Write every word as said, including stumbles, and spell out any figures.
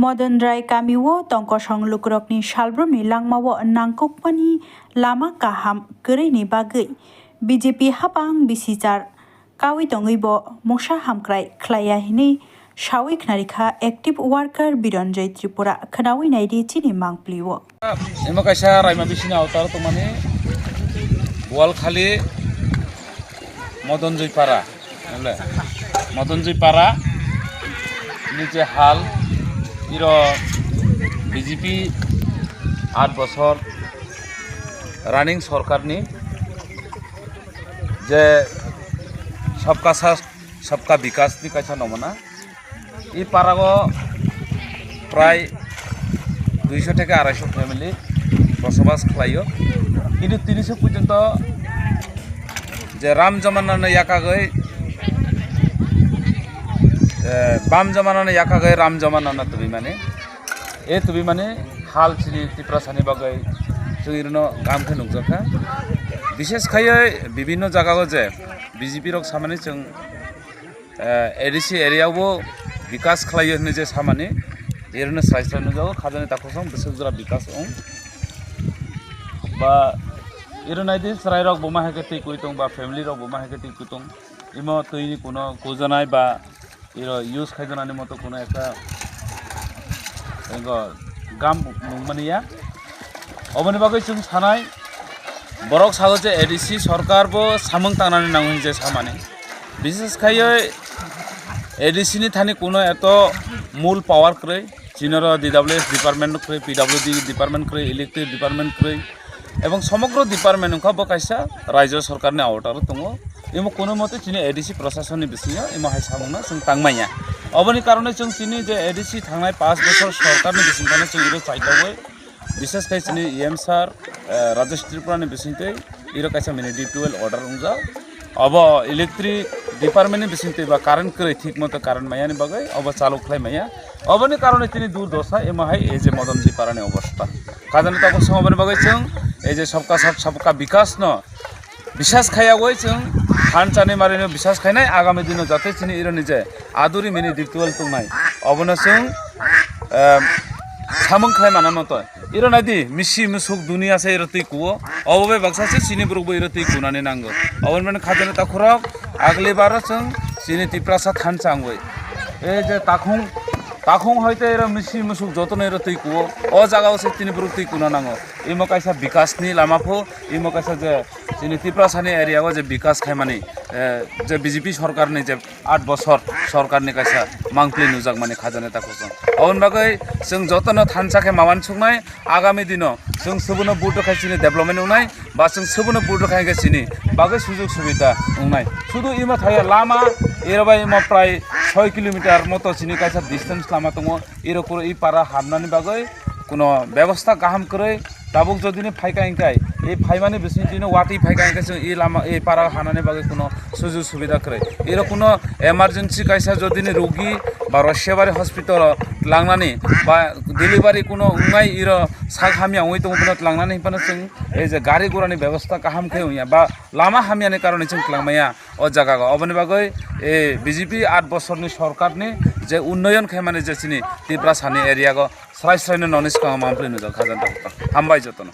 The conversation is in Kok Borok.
Modon Rai kamio tongkosong lukurokni salbrumni langmao nangkukmani lama kaham kwrwini bagwi B J P hapang bisichar kawi tongwi bo mungsa hamkrai khlaiya hinwi sawi khnarikha active worker Biranjoy Tripura. Khnawi naidi chini mangpli-o. Emo kaisa raima bisini awtar tongmani Walkhali Modonjoi Para, nale? Modonjoi Para ni je hal, iro B J P aat bosor running sorkarni je sabka sath, sabka bikas ni kaisa nomona. I parao prai duiso theke araisho family bosobas khlaio. Kintu tini se porjonto je Ram Jamanano yakagwi, eh, Bam Jamanano yakagwi Ram Jamanano tubimani. E tubimani hal chini Tiprasani bagwi chwng irwino gam khe nukjakha. Bishes khaiwi bibinno jagao je B J P rok samani chwng eh, A D C area bo bikas khlaio hinwi je samani, erwino srai srai nukjago, khajani takhuk song bwswk jora bikas wng. Ba ero naidi chwrairok bo ma hai khe twi kwrwi tong, ba family rok bo ma hai khe twi kwrwi tong, imo twini kuno kujanai ba ero use khaijanani moto kuno ekta ego gam nungmani ya. Oboni bagwi chwng sanai, borok sago je A D C sorkar bo samung tangnani nango hinwi je samani. Bishes khaiwi A D C ni thani kuno eto mul power kwrwi, chinoro D W S department kwrwi, P W D department kwrwi, electric department kwrwi, ebong somogro department wngkha bo kaisa rajyo sorkarni awataro tongo. Imo kuno mote chini A D C prosasonni bisingo imo hai samungno chwng tangmanya. Oboni karone chwng chini je A D C thangnai paanch bochor sorkarni bisingtano chwng iro chaitogwi, bishes khai chini E M sir, eh, Rajesh Tripurani bisingtwi iro kaisa mini D P L order wngjak. Obo electric departmentni bisingtwi ba current kwrwi thik moto current mayani bagwi obo chalok khlai maya. Oboni karone chini durdosa imo hai ei je Modonjoi Parani obostha. Khajani takhuk song oboni bagwi chwng ei je sabka sath sabka bikas no bisas khaiyawi chwng phan chani marino bisas khainai, agami dino jate chini ironi je aduri mini diktual tongnai obono chwng, em, samung khlai mana moto. Iro naidi misi musuk dunia se iro twi kuo, obo bai baksa se chini borok bo iro twi kunani nango. Oboni mani khajani takhurok agli baro chwng chini Tiprasa thansa wngwi. Ei je takhung, takhung hoite iro misi musuk jotono iro twi kuo, o jaga o se chini borok twi kuna nango. Imo kaisa bikasni lama pho, imo kaisa je chini Tiprasani area o je bikas khaimani, eh, je B J P sorkarni je aat bosor sorkarni kaisa mangpli nujakmani khajani takhuk song. Oboni bagwi chwng jotono thansa khe mawan suknai, agami dino chwng subuno vote rwkhai chini development wngnai, ba chwng subuno vote rwkhai khe chini bagwi sujug subida wngnai. Sudu imo thaya lama, ero bai imo prai soi kilometer moto chini kaisa distance lama tongo. Iro kuro i para hamnani bagwi kuno bebosta kaham kwrwi tabuk jodi ni phaika hingkai, i phaimani bisingtwi no watwi phaika hingkai chwng i lama, i para hanani bagwi kuno sujug subida kwrwi. Iro kuno emergency kaisa jodi ni rugi ba Roshiyabari hospital o tlangnani ba delivery kuno wngnai iro sak hamya wngwi tongo bono tlangnani hinphano chwng ei je gari gura ni bebosta kaham khe wngya ba lama hamya ni karone chwng tlangmaya. O jaga o. Oboni bagwi, eh, B J P aat bosorni sorkarni je unnoyon khaimani je chini Tiprasani area o srai srai no noni swkango mampli nujak khajani takhuk. Hambai jotono.